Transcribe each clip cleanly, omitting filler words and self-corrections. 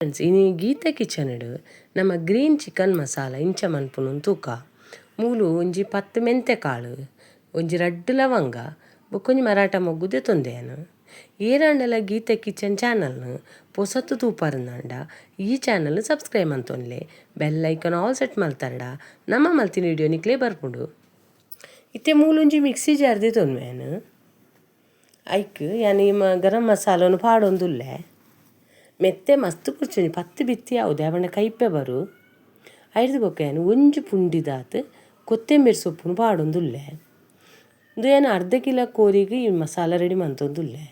Friends, ಇನಿ Gita kitchen ನಮ್ಮ green chicken masala ಇಂಚ ಮನ್ಪುನು ತೂಕ. ಮೂಲು ಒಂಜಿ 10 ಮೆಂತೆ ಕಾಳು, ಒಂಜಿ ರಡ್ಡ್ ಲವಂಗ, ಬೊಕ್ಕೊಂಜಿ ಮರಾಠ ಮೊಗ್ಗು ದೆತೊಂದೆನು. ಏರಾಂಡಲ ಗೀತಾ ಕಿಚನ್ ಚಾನಲ್ನು ಪೊಸತ್ತು ತೂಪರ್ನಾಂಡ ಈ ಚಾನಲ್ ಸಬ್ಸ್ಕ್ರೈಬ್ ಮಂತೊನ್ಲೆ, bell icon all set ಮಲ್ತಾರಡ ನಮ್ಮ ಮಲ್ತಿನ ವಿಡಿಯೋ ನಿಕ್ಲೆ ಬರ್ಪುಂಡು. ಇತ್ತೆ ಮೂಲೊಂಜಿ ಮಿಕ್ಸಿ ಜಾರ್ ದೆತೊನ್ವೆನು. ಐಕ್ ಯಾನ್ ಗರಂ ಮಸಾಲನು ಪಾಡೊಂದುಲ್ಲೆ. ಮೆತ್ತೆ ಮಸ್ತ್ ಪುರ್ಚುನಿ 10 ಬಿತ್ತಿ ಯಾವುದೇ ಅವನ ಕೈಪೆ ಬರು. ಐರ್ದು ಬೊಕ್ಕ ಯಾನ್ ಒಂಜಿ ಪುಂಡಿದಾತ್ ಕೊತ್ತಂಬರಿ ಸೊಪ್ಪುನು ಪಾಡೊಂದುಲ್ಲೆ. ಉಂದು ಯಾನ್ ಅರ್ಧ ಕಿಲೋ ಕೋರಿಗೆ ಈ ಮಸಾಲ ರೆಡಿ ಮಂತೊಂದುಲ್ಲೆ.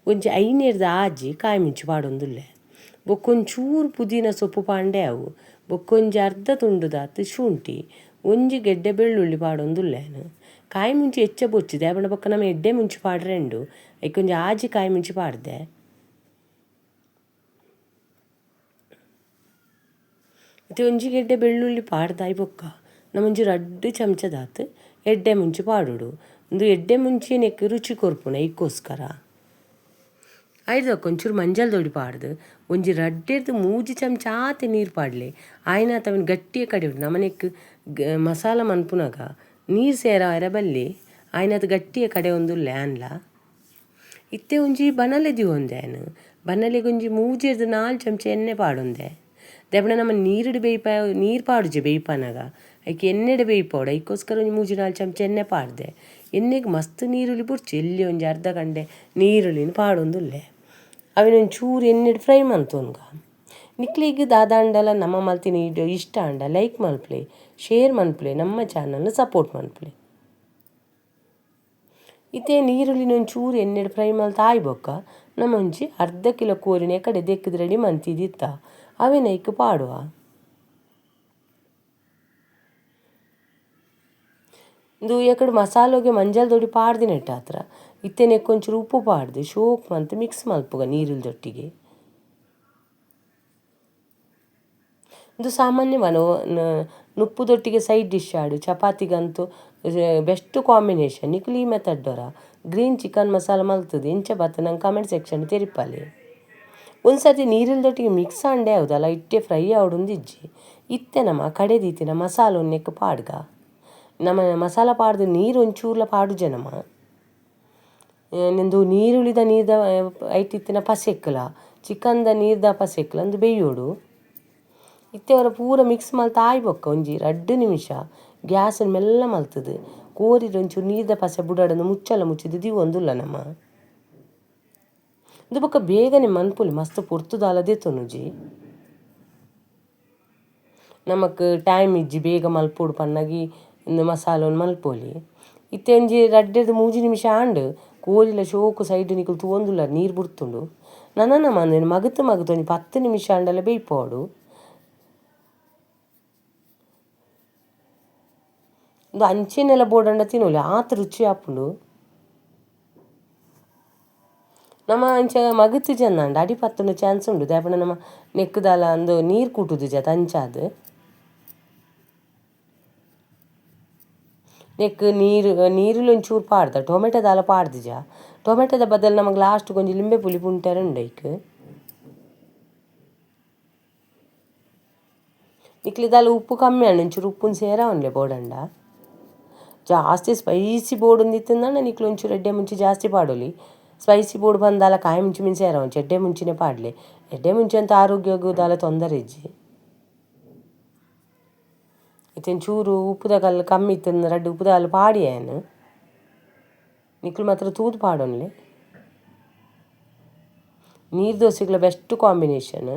ಒಂಜಿ ಐನೇರ್ದ ಆಜಿ ಕಾಯಿ ಮುಂಚಿ ಪಾಡೊಂದುಲ್ಲೆ. ಬೊಕ್ಕೊಂಚೂರು ಪುದೀನ ಸೊಪ್ಪು ಪಾಂಡೆ ಅವು. ಬೊಕ್ಕೊಂಜಿ ಅರ್ಧ ತುಂಡುದಾತ್ ಶುಂಠಿ, ಒಂಜಿ ಗೆಡ್ಡೆ ಬೆಳ್ಳುಳ್ಳಿ ಪಾಡೊಂದುಲ್ಲೆ. ಕಾಯಿ ಮುಂಚಿ ಹೆಚ್ಚ ಬೊಚ್ಚಿದೆ ಅವನ ಬೊಕ್ಕ ನಮ್ಮ ಎಡ್ಡೆ ಮುಂಚಿ ಪಾಡ್ರೆಂಡು ಐಕೊಂಜಿ ಆಜಿ ಕಾಯಿ ಮುಂಚಿ ಪಾಡ್ದೆ. ಇತ್ತೆ ಒಂಜಿ ಗೆಡ್ಡೆ ಬೆಳ್ಳುಳ್ಳಿ ಪಾಡ್ದಾಯಿ ಬೊಕ್ಕ ನಮ್ಮೊಂಜಿ ರಡ್ಡ್ ಚಮಚದಾತ್ ಎಡ್ಡೆ ಮುಂಚಿ ಪಾಡೋಡು. ಉಂದು ಎಡ್ಡೆ ಮುಂಚಿ ನೆಕ್ ರುಚಿ ಕೊರ್ಪುನ ಐಕ್ಕೋಸ್ಕರ. ಐದಕ್ಕೆ ಒಂಚೂರು ಮಂಜಲ್ ದೊಡಿ ಪಾಡ್ದು ಒಂಜಿ ರಡ್ಡೆರ್ದು ಮೂಜಿ ಚಮಚ ಆತೆ ನೀರು ಪಾಡ್ಲೆ. ಆಯ್ನಾತ ಅವನ್ ಗಟ್ಟಿಯ ಕಡೆ ನಮನೆಕ್ ಮಸಾಲ ಮನ್ಪುನಾಗ ನೀರು ಸೇರಾಯರ ಬಲ್ಲಿ ಆಯ್ನಾತ ಗಟ್ಟಿಯ ಕಡೆ ಒಂದುಲ್ಲೆ ಆನ್ಲ. ಇತ್ತೆ ಒಂಜಿ ಬನಲೆ ದಿವೊಂದೆ ಆಯ್ನು. ಬನಲೆಗೆ ಒಂಜಿ ಮೂಜೆರ್ದು 4 ಚಮಚ ಎಣ್ಣೆ ಪಾಡೊಂದೆ. ದೇಪಣ ನಮ್ಮ ನೀರುಡು ಬೇಯ್ಪ ನೀರು ಪಾಡುಜೆ ಬೇಯ್ಪನಾಗ ಐಕೆ ಎಣ್ಣೆಡೆ ಬೇಯ್ಪೋಡು. ಐಕ್ಕೋಸ್ಕರ ಒಂಜಿ ಮೂಜಿ 4 ಚಮಚ ಎಣ್ಣೆ ಪಾಡ್ದೆ. ಎಣ್ಣೆಗೆ ಮಸ್ತ್ ನೀರುಳ್ಳಿ ಬುಡ್ಚಿ ಎಲ್ಲಿ ಒಂಜಿ ಅರ್ಧ ಗಂಟೆ ನೀರುಳ್ಳಿನ ಪಾಡೊಂದುಲ್ಲೆ. ಅವಿನ ಚೂರು ಎಣ್ಣೆಡ್ ಫ್ರೈ ಮಂತೊನ್ಗ. ನಿಕ್ಲೆಗ್ ದಾದಾಂಡಲ ನಮ್ಮ ಮಲ್ತಿನ ವಿಡಿಯೋ ಇಷ್ಟ ಆಂಡ ಲೈಕ್ ಮನ್ಪುಲೆ, ಶೇರ್ ಮನ್ಪುಲೆ, ನಮ್ಮ ಚಾನಲ್ನ ಸಪೋರ್ಟ್ ಮನ್ಪುಲೆ. ಇತ್ತೆ ನೀರುಳ್ಳಿನ ಒಂಚೂರು ಎಣ್ಣೆಡ್ ಫ್ರೈ ಮಲ್ತ್ ಆಯ್ ಬೊಕ್ಕ ನಮ್ಮ ಒಂಜಿ ಅರ್ಧ ಕಿಲೋ ಕೋರಿನ ಕಡೆ ದೆಕ್ಕದ್ ರೆಡಿ ಮಂತಿದಿತ್ತ ಅವೆನ ಐಕ್ ಪಾಡುವ. ಇಂದು ಎಕಡೆ ಮಸಾಲೊಗೆ ಮಂಜಲ್ ದೊಡಿ ಪಾಡ್ದಿನೆಟ್ಟಾತ್ರ ಇತ್ತೆ ನೆಕ್ಕೊಂಚೂರು ಉಪ್ಪು ಪಾಡ್ದು ಶೋಕ್ ಮಂತ್ ಮಿಕ್ಸ್ ಮಲ್ಪುಗ ನೀರುಳ್ಳಿದೊಟ್ಟಿಗೆ. ಇಂದು ಸಾಮಾನ್ಯ ನುಪ್ಪುದೊಟ್ಟಿಗೆ ಸೈಡ್ ಡಿಶ್ ಆಡು ಚಪಾತಿಗಂತೂ ಬೆಸ್ಟ್ ಕಾಂಬಿನೇಷನ್. ನಿಕುಲು ಈ ಮೆಥಡ್ ದೊರ ಗ್ರೀನ್ ಚಿಕನ್ ಮಸಾಲ ಮಲ್ತದೆ ಇಂಚ ಬತ್ತ ನಂಗೆ ಕಮೆಂಟ್ ಸೆಕ್ಷನ್ ತೆರಿಪಾಲೆ. ಒಂದ್ಸತಿ ನೀರಿಲ್ದೊಟ್ಟಿಗೆ ಮಿಕ್ಸ್ ಆಂಡೆ ಹೌದಲ್ಲ ಇಟ್ಟೆ ಫ್ರೈ ಆವಡೊಂದಿಜ್ಜಿ. ಇತ್ತೆ ನಮ್ಮ ಕಡೆ ದೀತಿನ ಮಸಾಲ ಒನ್ನೆಕ್ ಪಾಡ್ಗ. ನಮ್ಮ ಮಸಾಲ ಪಾಡ್ದು ನೀರು ಒಂಚೂರ್ಲ ಪಾಡುಜೆ ನಮ್ಮ. ನಿಂದು ನೀರುಳ್ಳಿದ ನೀರ್ದ ಐಟಿತ್ತಿನ ಪಸೆಕ್ಲ ಚಿಕನ್ದ ನೀರ್ದ ಪಸೆಕ್ಲ ಅಂದು ಬೇಯೋಡು. ಇತ್ತೆ ಅವರ ಪೂರ ಮಿಕ್ಸ್ ಮಲ್ತ್ ಆಯ್ ಬೊಕ್ಕ ಒಂಜಿ 2 ನಿಮಿಷ ಗ್ಯಾಸ್ ಮೆಲ್ಲ ಮಲ್ತದು ಕೋರಿಡ್ ಒಂಚೂರು ನೀರ್ದ ಪಸೆ ಬುಡಾಡೊಂದು ಮುಚ್ಚಲ ಮುಚ್ಚಿದ್ ದೀವೊಂದುಲ್ಲ ನಮ್ಮ. ಇಂದು ಬೊಕ್ಕ ಬೇಗನೆ ಮನ್ಪುಲಿ ಮಸ್ತ್ ಪೊರ್ತುದಾಲ ದೆತೊನುಜಿ. ನಮಕ್ ಟೈಮ್ ಇಜ್ಜಿ ಬೇಗ ಮಲ್ಪೊಡು ಪನ್ನಗಿ ಇಂದು ಮಸಾಲೊನ್ ಮಲ್ಪೊಲಿ. ಇತ್ತೆ ಒಂಜಿ ರಡ್ಡೆರ್ದ್ 3 ನಿಮಿಷ ಆಂಡ್ ಕೋರಿಲ ಶೋಕು ಸೈಡ್ ನಿಕುಲು ತೂವೊಂದುಲ್ಲ ನೀರು ಬುಡ್ತುಂಡು. ನನ ನಮ ಮಗತ್ ಮಗತ್ ಒಂಜಿ 10 ನಿಮಿಷ ಆಂಡಲ ಬೇಯ್ಪೋಡು. ಇಂದು ಅಂಚೆನೆಲ ಬೋಡಂಡ ತಿನೊಲಿ ಆತ್ ರುಚಿ ಆಪುಂಡು. ನಮ್ಮ ಅಂಚ ಮಗತ್ ಜನ್ನಾಂಡ ಅಡಿ ಪತ್ತುನ ಚಾನ್ಸ್ ಉಂಡು. ದಾಯೆಪಂಡ ನಮ್ಮ ನೆಕ್ಕುದಾಲ ಅಂದು ನೀರು ಕೂಟುದು ಜತ ಅಂಚಾದ್. ನೆಕ್ ನೀರು ನೀರುಲು ಒಂಚೂರು ಪಾಡ್ದ ಟೊಮೆಟೊ ದಾಲ ಪಾಡ್ದಿಜ. ಟೊಮೆಟೊದ ಬದಲು ನಮಗೆ ಲಾಸ್ಟ್ ಒಂಜಿ ಲಿಂಬೆ ಪುಲಿ ಪುಂಟೆರೆ ಉಂಡು ಐಕ್. ನಿಕ್ಲೆ ದಾಲ ಉಪ್ಪು ಕಮ್ಮಿ ಆಂಡ ಒಂಚೂರು ಉಪ್ಪುನ್ ಸೇರಾವೊನ್ಲೆ ಬೋಡಂಡ. ಜಾಸ್ತಿ ಸ್ಪೈಸಿ ಬೋಡೊಂದಿತ್ತಂಡ ನಿಕ್ಲು ಒಂಚೂರು ಎಡ್ಡೆ ಮುಂಚಿ ಜಾಸ್ತಿ ಪಾಡೊಲಿ. ಸ್ಪೈಸಿ ಬೋಡು ಬಂದಾಲ ಕಾಯಿ ಮುಂಚಿ ಮೀನ್ ಸೇರಾವೊಂಚಿ ಎಡ್ಡೆ ಮುಂಚಿನೇ ಪಾಡ್ಲೆ. ಎಡ್ಡೆ ಮುಂಚಿ ಅಂತ ಆರೋಗ್ಯಗ್ ದಾಲ ತೊಂದರೆ ಇಜ್ಜಿ. ಇತ್ತೆ ಒಂಚೂರು ಉಪ್ಪುದ ಕಲ್ಲು ಕಮ್ಮಿ ಇತ್ತಂದ್ ರಡ್ಡ್ ಉಪ್ಪುದ ಕಲ್ಲು ಪಾಡಿಯೇನು. ನಿಕ್ಲು ಮಾತ್ರ ತೂದು ಪಾಡೊನ್ಲೆ. ನೀರು ದೋಸೆಗ್ಲ ಬೆಸ್ಟ್ ಕಾಂಬಿನೇಷನ್.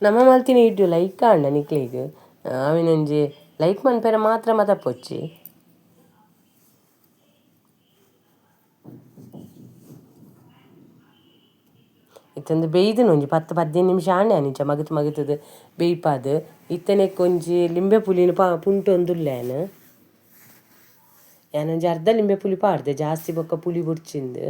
ನಮ್ಮ ಮಲ್ತಿನ ವಿಡಿಯೋ ಲೈಕ್ ಆಂಡ ನಿಕ್ಲೆಗ್ ಅವಿನೊಂಜಿ ಲೈಕ್ ಮನ್ಪೆರೆ ಮಾತ್ರ ಮದಪೊಚ್ಚಿ. ಇತ್ತೊಂದು ಬೇಯ್ದಿನ ಒಂಜಿ 10-15 ನಿಮಿಷ ಆಂಡ ಇಂಚ ಮಗತ್ ಮಗತದ ಬೇಯ್ಪಾದ್. ಇತ್ತನೆಕ್ ಒಂಜಿ ಲಿಂಬೆ ಪುಲಿನ ಪುಂಟೊಂದುಲ್ಲೆ ಯಾನ್. ಯಾನ್ ಒಂಜಿ ಅರ್ಧ ಲಿಂಬೆ ಪುಳಿ ಪಾಡ್ದೆ ಜಾಸ್ತಿ ಬೊಕ್ಕ ಪುಳಿ ಬೊಡ್ಚಿಂದ್.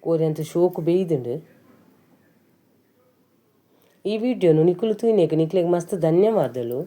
ಕೋರಿ ಅಂತ ಶೋಕು ಬೇಯ್ದುಂಡು. ಈ ವಿಡಿಯೋನು ನಿಕುಲು ತೂಯಿನೆಕ್ ನಿಕ್ಲೆಗ್ ಮಸ್ತ್ ಧನ್ಯವಾದಲು.